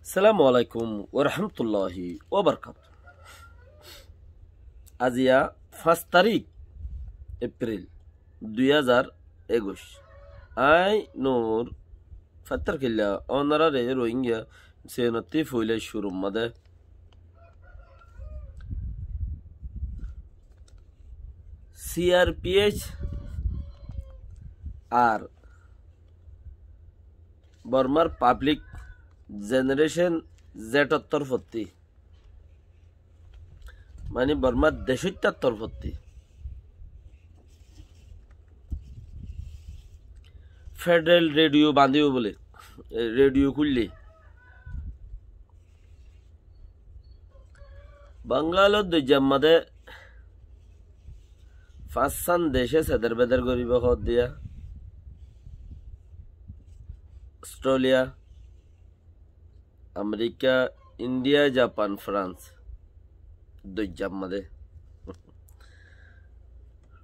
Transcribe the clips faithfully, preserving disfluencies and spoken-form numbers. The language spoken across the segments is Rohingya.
Assalamu alaikum warahmatulláhi wabarakátuhu. Aziya fañs tarík Epril dui házar ekuic. Aññí Nur Fattar Killa, ónoraré Rohingya senottí foila cúrur mazé C R P H ar Bormar Public Generation Z or torfótti, mani Bormar decóittar torfótti federal radio bañdíbo bóli, e, radio kúille. Bangalor doijjar mazé fañssán decé seder beder goríbo hoóddiya, Australia, America, India, Japan, France, doijjar mazé.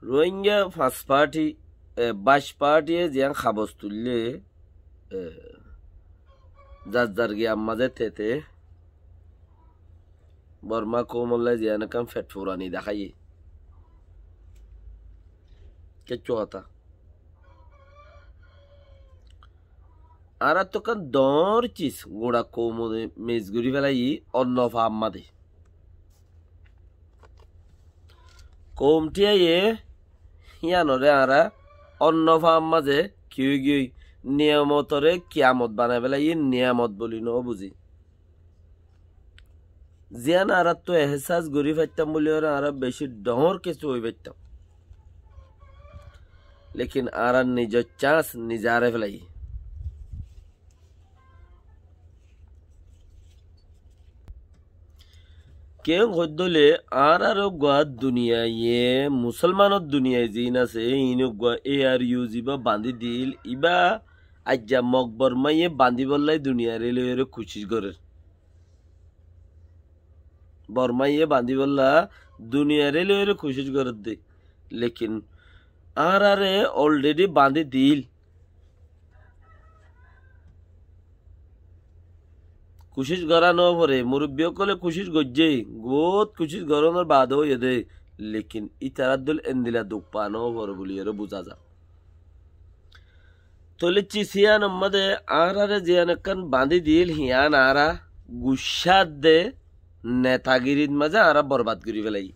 Rohingya fañs party, e, baic party ye ziyán habos tuille, e, zar zar giyar mazé tete Borma koumolla ziyán ekkán fet furani deháiye. Kiccú hotá. Añárattú ekkán doñr cis guñça koumore mez gorí félaiyi onno far mazé. Koum thíyaye híyanoré añára onno far mazé ki óigiyoi, niyamotoré kiyamot banai félaiye, niyamot bóli no buzí. Ziyán añárattú ehsas gorí faittám bóli óre añára beci doñr kessú ói faittám. Lekin añárar nizor chance nize árai félaiyi. Keén hoiddóle añárar uggúa duniyaiye, Musolmanor duniyai ziín asé, iín uggúa A R U zibá bañdí diíl, ibá aijja Mog Bormaiye bañdíbollá duniyairé loiyóre kucíc gorér. Bormaiye bañdíbollá duniyairé loiyóre kucíc gorédde. Lekin añáráre already bañdí diíl. Kucíc gorá noforé, murubbi ókkolé kucíc goijjé, boóut kucíc gorónor baade óiye dé, lekin ítarar dóil endila duk faa noforé buliyóre buzá za. Tóile cis yíanor mazé añáráre ziyán ekkán bañdí diíl, híyan añára guccá edde netagirit mazé añára borbad gorí félaiyi.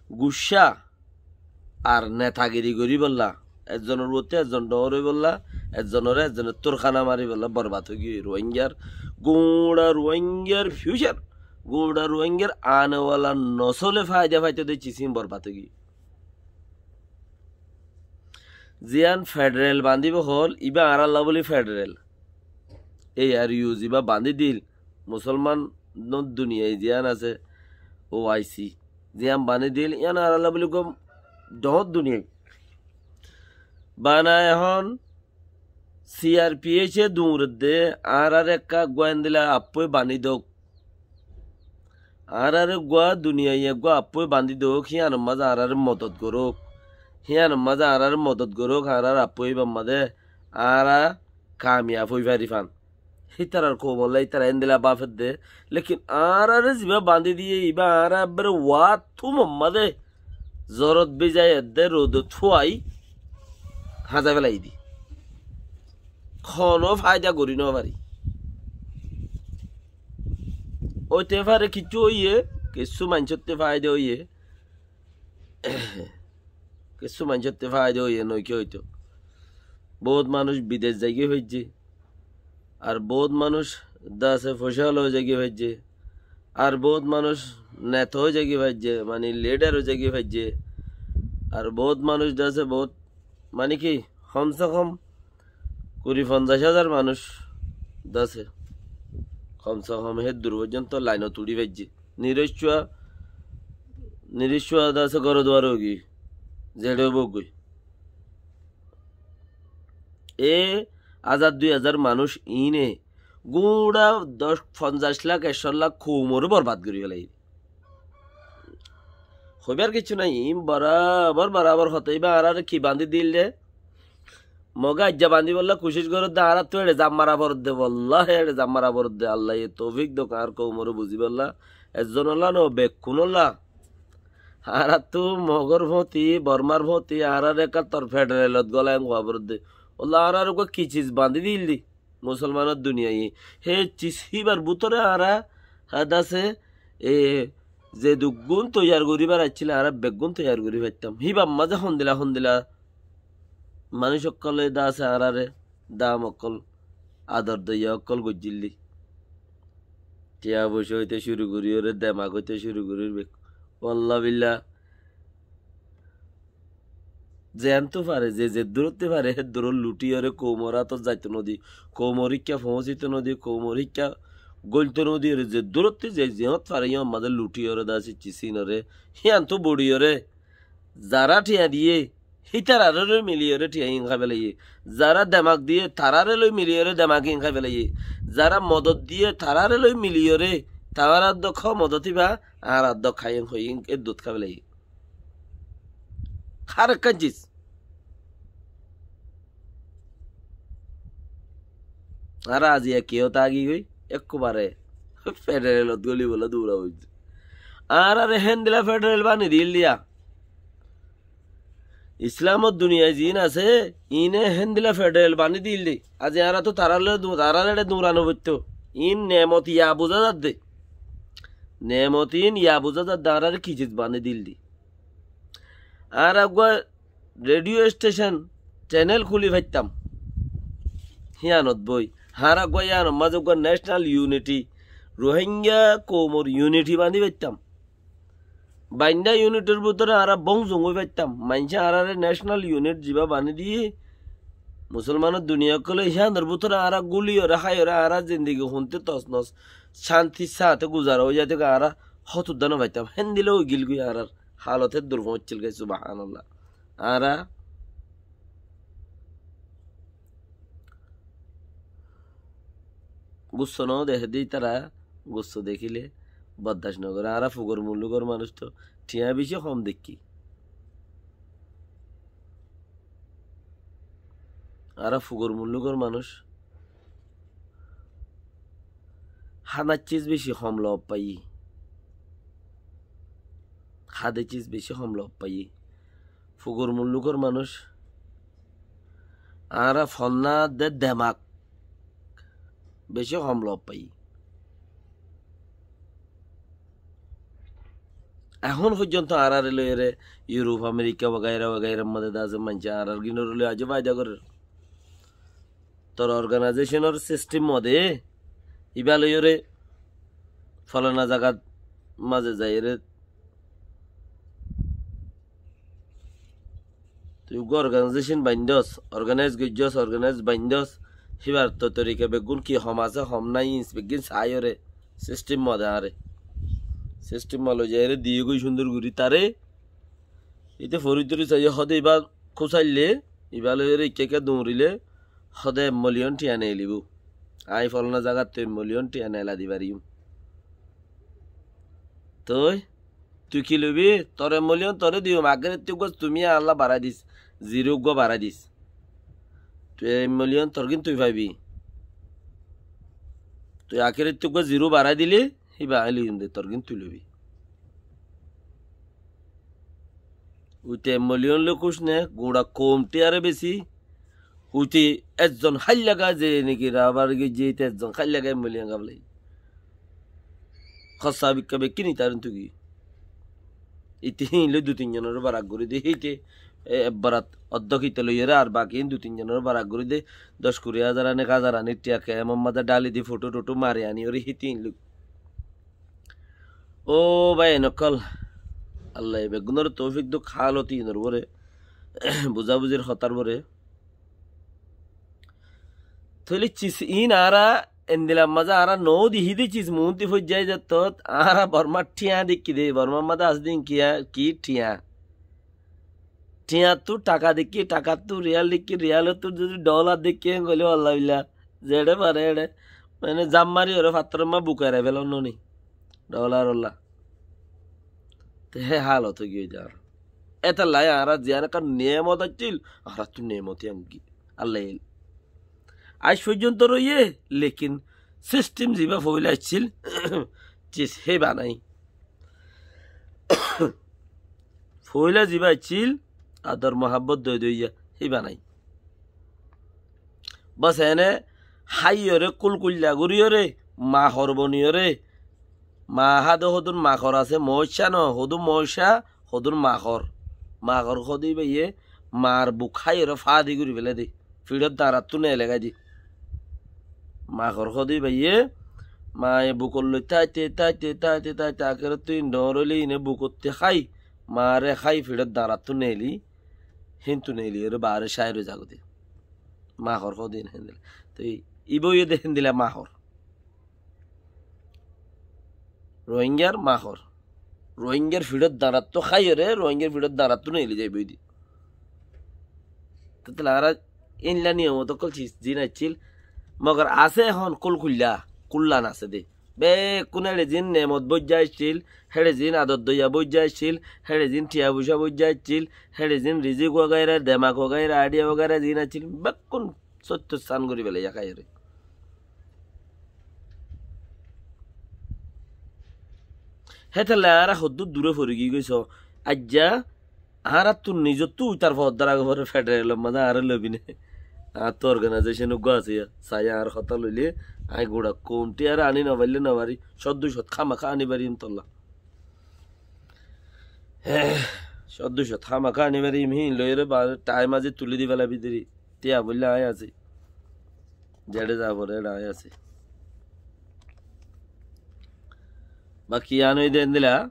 Guccá ar netagiri goríbolla, ezzonor uottú ezzon dhoóñr óibolla, ezzonoré ezzone tórkana maríbolla borbad óigiyoi Ruáingar, guñça Ruáingar future, guñça Ruáingar anewala nosóle faida faitó dé cisín borbad óigiyoi. Ziyán federal bañdíbo hoól, ibá añárálla bóli federal. A R U zibá bañdí diíl, Musolmanor duniyai ziyán asé, O I C, ziyán bañdí diíl, yían añárálla bóli gom dhoóñr duniyai. Bana ehón C R P H e duñredde, añáráre ekká eggúa endila appói bañdí doók. Añáráre eggúa duniyai eggúa appói bañdí doók, híyanor mazé añáráre modot gorók. Híyanor mazé añáráre modot gorók, añárár appói ibár mazé añára kamiyaf ói fari fán. Hítarar koumolla ítara endila báfedde. Lekin añáráre zibá bañdí diyé, ibá añára ebbere waát túmor mazé zorot bizai edde rodot fúai házai félai di. Honó faida gorí nofarí. Óite fare kiccú óiye, kissú maincótte faida óiye. Kissú maincótte faida óiye noói ki óito. Boóut manúic bidec zaigói faijjé. Ar boóut manúic de asé foicáwala ói zaigói faijjé. Ar boóut manúic neta ói zaigói faijjé, mani lidar ói zaigói faijjé. Ar boóut manúic de asé boóut, mani ki, hom se hom kuri fonzaic házar manúic de asé. Hom se hom héddur foijjonto lainot uçí faijjé. Niraiccúa, niraiccúa de asé górot duare óigiyoi, zeçé óibou goi. E házar dui házar manúic iíne guñça doc, fonzaic lak, ekcó lak koumoré borbad gorí félaiye. Hoibár kiccú nái, iín borabor, borabor hotá. Ibá añáráre ki bañdí diíl dé? Moge aijja bandíbolla kucíc goródde, añáráttu eçe zaf mara foredde, wallahi eçe zaf mara foredde. Allaye toufik douk añár koumoré buzíbolla, ezzonolla no, bekkúnolla. Añáráttu Mogor fóti, Bormar fóti, añáráre ekattor federelot golaiyum hoó foredde. Walla añáráre uggúa ki ciz bandí dil dí. Musolmanor duniyaiye. Hé ciz híbar bútore añára hadase, e, ze duggún toiyar goríbar accíl, añára beggún toiyar gorí faittám. Híbar mazé hondila hondila manúic ókkole dase añáráre dam ókkol, ador doiya ókkol goijjíl dí. Tiya foicá óite cúru goríyore, demak óite cúru gorí bek-, wallabilla. Zeéntu fare, ze zeddúrotti fare, héddúrot luthíyore koumor átot zaito nodi, koumor híkka foóñsito nodi, koumor híkka góilto nodiyore, zeddúrotti ze zeéñt fare, yían mazé luthíyore dase cisínore, híantu boçiyore, zará thiañ diyé, hítararé loi miliyore thiañ ín háifelaiye, zará demak diyé, tararé loi miliyore demak ín háifelaiye, zará modot diyé, tararé loi miliyore, tarár dok hó modot íba, añár dok háiyen hoi ín eddut háifelaiye. Hár ekkán ciz. Añára aziya kiyót tágigói, ekkubare federelot gólibolla dura óiye. Añáráre héndila federel baní dil diya. Islamor duniyai ziín asé, iíne héndila federel baní dil dí. Azi añára tó tarár loi du-, tarár eçe dura nofoitto. Iín neemot ya buzá zadde. Neemot iín ya buzá zadde, añáráre ki ciz baní dil dí. Añára uggúa rediyo estecon, cenel kúli faittám. Híanot boi. Añára uggúa yíanor mazé uggúa national unity, Rohingya koumor unity bañdí faittám. Bainda unitor bútore añára bóñzong ói faittám. Maincé añáráre national unit zibá bañdí diyé, musolmanor duniya ókkole híanor bútore añára gúliyore, háiyore, añára zindigi hunté tosnos, cántir sáñte guzara ói zaito, añára hótuddá nofaitám. Héndila óigilgói añárar. Halot héddur foóñiccíl goi, subhánallah. Añára gusso no deké dé, ítara gusso dekíle bordac nogoré. Añára fugor mullukor manúic tó thiañ bicí hom deikkí. Añára fugor mullukor manúic hánar ciz bicí hom lob faiyí. Háde ciz bicí hom lob faiyí. Fugor mullukor manúic, añára fonná de demak bicí hom lob faiyí. Ehón foijjonto añáráre loiyóre Yurup, Amerika wagaira wagairar modé de asé maincé añárar gínoré loi aijjó faida gorér. Tor organaizéconor sistem modé ibá loiyóre folana zagat mazé zaiyóre tui uggúa organaizécon baindós, organaiz goijjós, organaiz baindós, híbar to torika beggún ki hom asé, hom nái, ins beggín saiyóre sistem modé añáre. Sistem modé loi zaiyóre diyé goi cúndor gorí taré. Íte fori tori saiyó hóde ibá kúsaille, ibá loiyóre ikká ikká duñrile, hóde ek miliyon thiañ neelibó. Aññí folana zagattú ek miliyon thiañ neela di fariyum. Toi, tui ki loibi? Tor ek miliyon toré diyum, akérottú uggúa tumi Allah barái dis, ziro uggúa barái dis. Tui ek miliyon torgín tui faibi. Tui akérottú uggúa ziro barái dile, híba aññí loiyum de, torgín tui loibi. Uite ek miliyon loi kúc né, gura koum thiañre besi, uite ezzon háilla ga ze niki rabar gijje, ite ezzon háilla ga ek miliyon ga bole. Hossa bikka bekkín itaruntu gi. Ite híin loi dui tin zonore barak gorí de, híte e, ek barat oddok ite loiyóre ar baki híin dui tin zonore barak gorí de, doc kuri házar ani, ek házar ani thiañ kemor mazé dhali di, foto-toto mari aniyóre híte híin loi. Ó bái ókkol, Allaye beggúnore toufik douk, hálot inor uore, buzabuzir hotár uore. Tóile cis iín añára endilar mazé añára noó dehí dé cis muúnti foijjá zaitót, añára Bormár thiañ deikkí dé, Bormár mazé asé dé iín ki, ki thiañ. Thiañttú thaka deikkí, thakattú riyal deikkí, riyalottú zodi dholar deikkí, en goilé wallabilla, zeçé fare eçé, mane zaf mari oré fattór mazé bukai rai felon noni, dholar olla. Te hé halot ói giyói de añára. Étalla añára ziyán ekkán niyamot accíl, añáráttu niyamot yían giyé. Allaye. Aij foijjonto roiye, lekin sistem ziba foila accíl, sis hé banai. Foila ziba accíl, ador muhabbot doi doiya, hé banai. Bas ene háiyore kúlkuilla goríyore, mahor boniyore, ma hádé hodún mahor asé, moóicca no, hodún moóicca, hodún mahor. Mahor hodé íbaye mar buk háiyore fádi gorí fele dé. Fiçót dañrattú neele gai dé. Mahor hodé íbaye maye bukot loi táite, táite, táite, táite, akérottú in dhoóñr óile ine bukottú hái, mare hái fiçót dañrattú neeli, híntu neeliyore baáre cáir ói zagói dé. Mahor hodé ine héndilla. Toi íba óiye dé héndilla mahor. Rohingyar mahor. Rohingyar fiçót dañrattú háiyore, Rohingyar fiçót dañrattú neeli zaiboi dé. Tétele añára éilla niyomot ókkol sis zin accíl, mogor asé ehón kúlkuilla, kúllan asé dé. Bekkún héçe zin nemot boijja accíl, héçe zin ador doiya boijja accíl, héçe zin thiañ foicá boijja accíl, héçe zin rizik wagaira, demak wagaira, aidiya wagaira zin accíl, bekkún sóittor san gorí felaiya háiyore. Hétalla añára hoddúr dure fori giyói só. Aijja añárattú nizottú uitar foddar age fore federalor mazé añáre lobi né. Añáttu organaizecon uggúa asé ya. Sai añár hotá loile, aññí gura koumti añáre aní nofaille nofari. Cót dui cót hámaká aní farim tolla. Cót dui cót hámaká aní farim, híin loiyóre ba-, thaim azi tulí di felabi deri. Tiya bolla aññí así. Zeçé za fore eçé aññí así. Baki yián óilde endilla,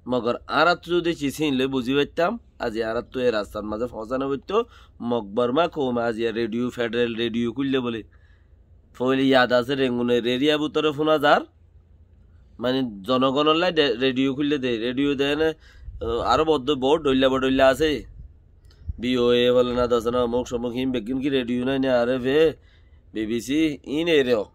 mogor añárattú zodi sis híin loi buzí faittam, azi añárattú e rastar mazé foóñsa no foittó, Mog Borma koume aziya rediyo, federal rediyo kúille bóle. Foóile yad asé, Rengunor eriya bútore fúna zar, mani zonogonolla de-, rediyo kúille de, rediyo de ene, uh, aró boddó bout dhoilla bodhoilla asé. B O A bóle na, dase na, omuk somuk, híin beggún ki rediyo nái né, R F A, B B C, híin ere ó.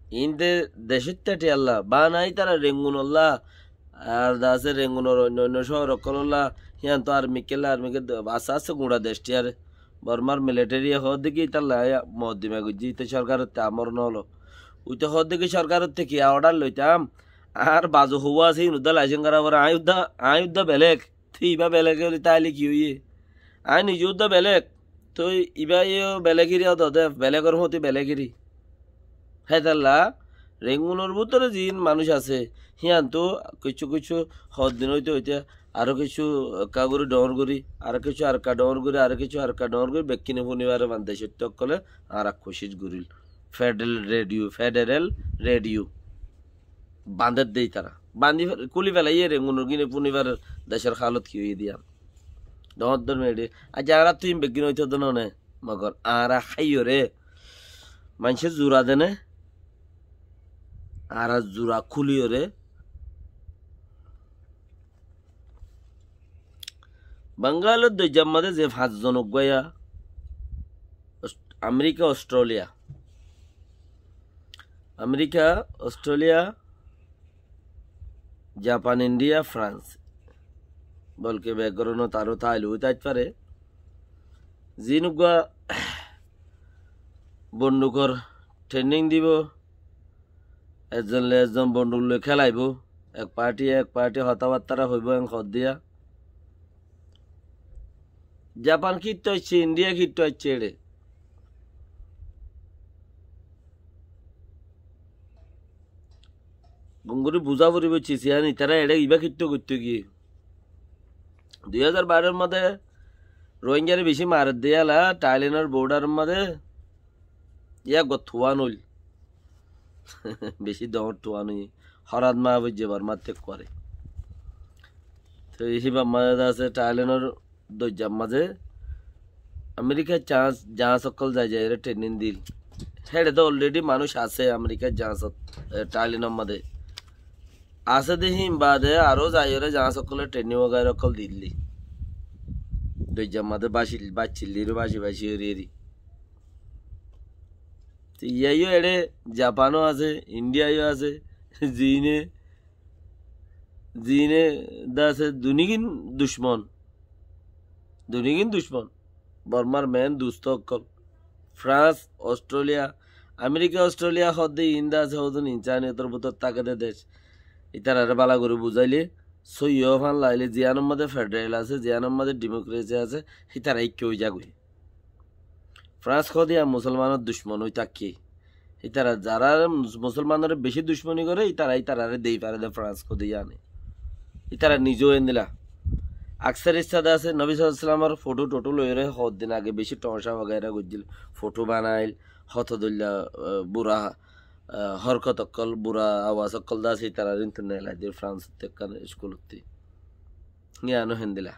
Híin de decót táti alla, banai tara Rengunolla, ar dase Rengunor oinno oinno cóor ókkololla, híyan to armikella, armikella, aste aste guñça dec tiyare. Bormar militariye hoódde ki, ítalla aññí moddima goijjí, íte sorkarotte amor nólo. Uite hoódde ki, sorkarotte ki order loitam, añár bazu houwa asé, híin udda laicen gora fore, aññí udda, aññí udda belek. Te ibá belek óile táile ki óiye? Aññí nize udda belek. Toi ibá yó belek iri ódode, belekor fóti belek iri. Hétalla, Rengunor bútore ziín manúic asé, híyantu kissú kissú hoddin óite óite aró kissú ekka gorí dhoóñr gorí, aró kissú arekka dhoóñr gorí, aró kissú arekka dhoóñr gorí, bekkúne fúnibare bañdé cóitto ókkole añára kucíc goríl. Federal rediyo, federal rediyo. Bañdér de ítara. Bañdí fe-, kúli felaiyé Rengunor gíne fúnibar decór hálot ki óiye de yián. Dhoóñr dhoóñr meçi. Aijja añárattú híin beggín óito de no né. Mogor añára háiyoré maincé zura de né. Añára zura kúliyoré. Bangalor doijjar mazé ze fañs zon uggúa, Aus-, Amerika, Ostréliya. Amerika, Ostréliya, Japan, Indiya, Frans. Bolke background-ot aró táil ói táit fare. Ziín uggúa bondukor training dibo, ezzon loi ezzon bonduk loi kélaibo, ek party ek party hotábattára hoibo, en hoóddiya. Japan kittú aiccé, Indiya kittú aiccé eçé. Gom gorí buzá foribó sis yián, itará eçé ibá kittú goittó giyé. Dui házar baror mazé Rohingyare bicí maredde yala, Thailandor borderor mazé yá eggúa tuwán óil. Bicí dhoóñr tuwán óiye. Horat maá foijjé Bormát ekkuare. Toi híbar mazé de asé Thailandor doijjar mazé Amerikar jaáñs, jaáñs ókkol zai zaiyóre training diíl. Héçe de already manúic asé Amerikar jaáñsot, e, Thailandor mazé. Asé de híin baade aró zaiyóre jaáñs ókkolore training wagaira ókkol diíl de. Doijjar mazé bácil, báccil de, báci báci eri eri. Te iyá yó eçé Japan ó asé, Indiya yó asé, ziíne, ziíne de asé dunigín ducmon. Dunigín ducmon. Bormár mein dustó ókkol. Frans, Ostréliya, Amerika, Ostréliya hoódde iín de asé hoódun insaniyotor bútore táke de dec. Ítararé bála gorí buzáile, sóiyi ófan laile, ziyánor mazé federal asé, ziyánor mazé dimokresi asé, hítara ikká ói zagói. Frans hoódde yían musolmanor ducmon ói tákki. Ítara zará mus-, musolmanoré bicí ducmoni goré, ítara ítararé dei fare de Frans hoódde yíane. Ítara nize ó endilla. Aksar issá de asé, Nobi sallallahu alaihi wasallamor fothó-tothó loiyóre hoddin age bicí thoóñca wagaira goijjíl. Fothó banail, hoto dóilla, ah, bura, ah, horkot ókkol, bura awaz ókkol de asé, ítararé intú nelai dir Frans ottú ekkán iskul ottú. Yíano héndilla.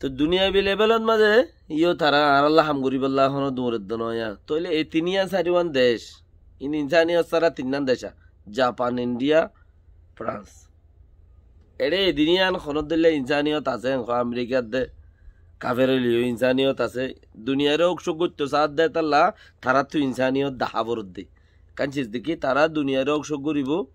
Toi duniyabi levelot mazé yó tará añárálla ham goríbolla honó duñr edde noó yá. Tóile e tin yían sair wán dec, in insaniyot sára tinnán dec, Japan, Indiya, Frans. Eçé edin yían honó dóilla insaniyot asé, en hó Amerikat de kafer óileyo insaniyot asé. Duniyairé óuk-sóuk goittó saádde tálla, taráttu insaniyot dahá foredde. Kán ciz de ki, tará duniyairé óuk-sóuk goríbo,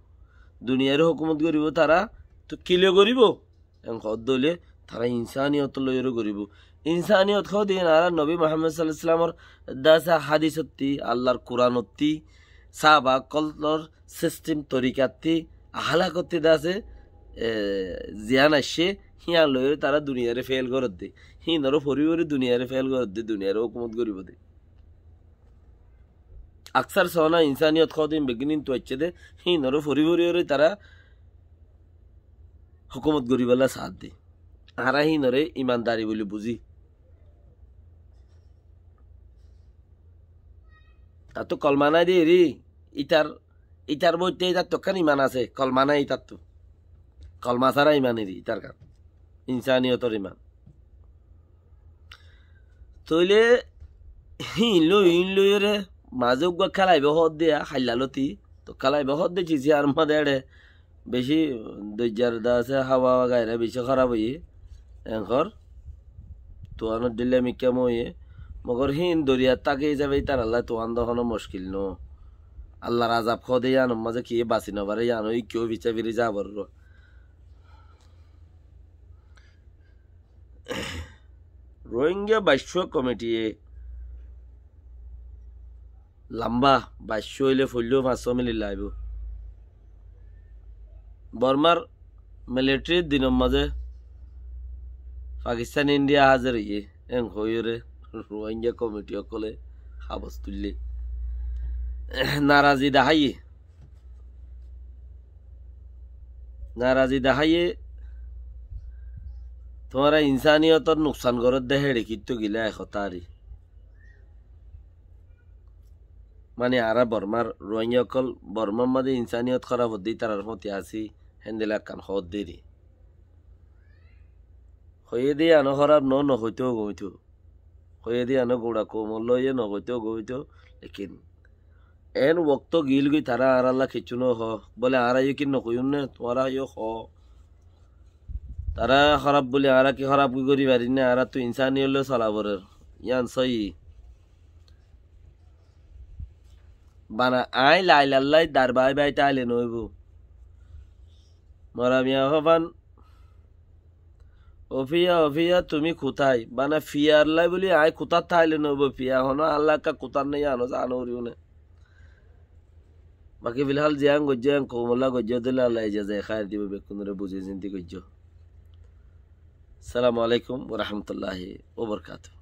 duniyairé hókumot goríbo, tará to kile goríbo. En hoódde óile tará insaniyot loiyóre goríbo. Insaniyot hoódde iín añára Nobi Muhammod sallallahu alaihi wasallamor de asé hádis ottí, Allar Kuran ottí, sáhaba ókkolor sistem torika ottí, ahlak ottí de asé, e, ziyán aiccé, híyan loiyóre tará duniyairé fel gorédde. Híinoré fori fori duniyairé fel gorédde, duniyairé hókumot goríbo de. Aksar soóna insaniyot hoódde iín beggín intú aiccé dé, híinoré fori fori óre tará hókumot goríbolla saádde. Añára híinoré imandari buli buzí. Tattú kolma nái dé eri, ítar, ítar boitte ítattú ekkán iman asé, kolma nái ítattú. Kolma sára iman eri, ítar kan. Insaniyotor iman. Tóile híin loi, híin loiyóre mazé uggúa kélaiba hoódde, hailla loti. Toi kélaiba hoódde cici ar mazé eçé bicí doijjar de asé, háwa gaira bicí hóraf óiye. Enkor tuánor dhílla mikká moiye. Mogor híin doriyat táke hísabe ítarallá tuán de honó mockil noó. Allar azab hoóde yíanor mazé kiyé basi nofaré, yíano ikká fisá firi zabar. Rohingya baiccúa komitiye lamba baiccúa óile foilló fañs só minit laibo. Bormar militarir dinor mazé Pakistan, Indiya házir óiye, en hoiyóre Rohingya komiti ókkole habos tuille. Narazi daháiye. Narazi daháiye, tuáñra insaniyotor nuksan gorédde héçe kittú gilá e hotá ari. Mani añára Bormar Rohingya ókkol Bormar mazé insaniyot hóraf ódde ítarar fóti así, héndilla ekkán hoódde eri. Hoiyé dé yíano hóraf noó, nohoitó goóito. Hoiyé dé yíano guñça koumor lóiye nohoitó goóito. Lekin en woktó giíl goi tará añárálla kiccú nohoó. Bóle añára yó ki nohoiyúm né, tuáñra yó hoó. Tará hóraf buli añára ki hóraf goi gorí farir né, añárattú insaniyot loi sola forer. Yían sóiyi. Bana aññí lailallái dar baái baái táile noóibo. Mora miya hófan, "O fiya, o fiya, tumi kutái?" Bana fiyar lái buli aññí kutát táile noóibo, fiya honó Alla ekká kutát né, yíano zano uri une. Baki filhal ziyán goijjó, en koumolla goijjó dóilla Alla ijaza e háir dibo, bekkúnore buzi sinti goijjó. Assalamu alaikum wa rahmatullahi wa barakatuhu.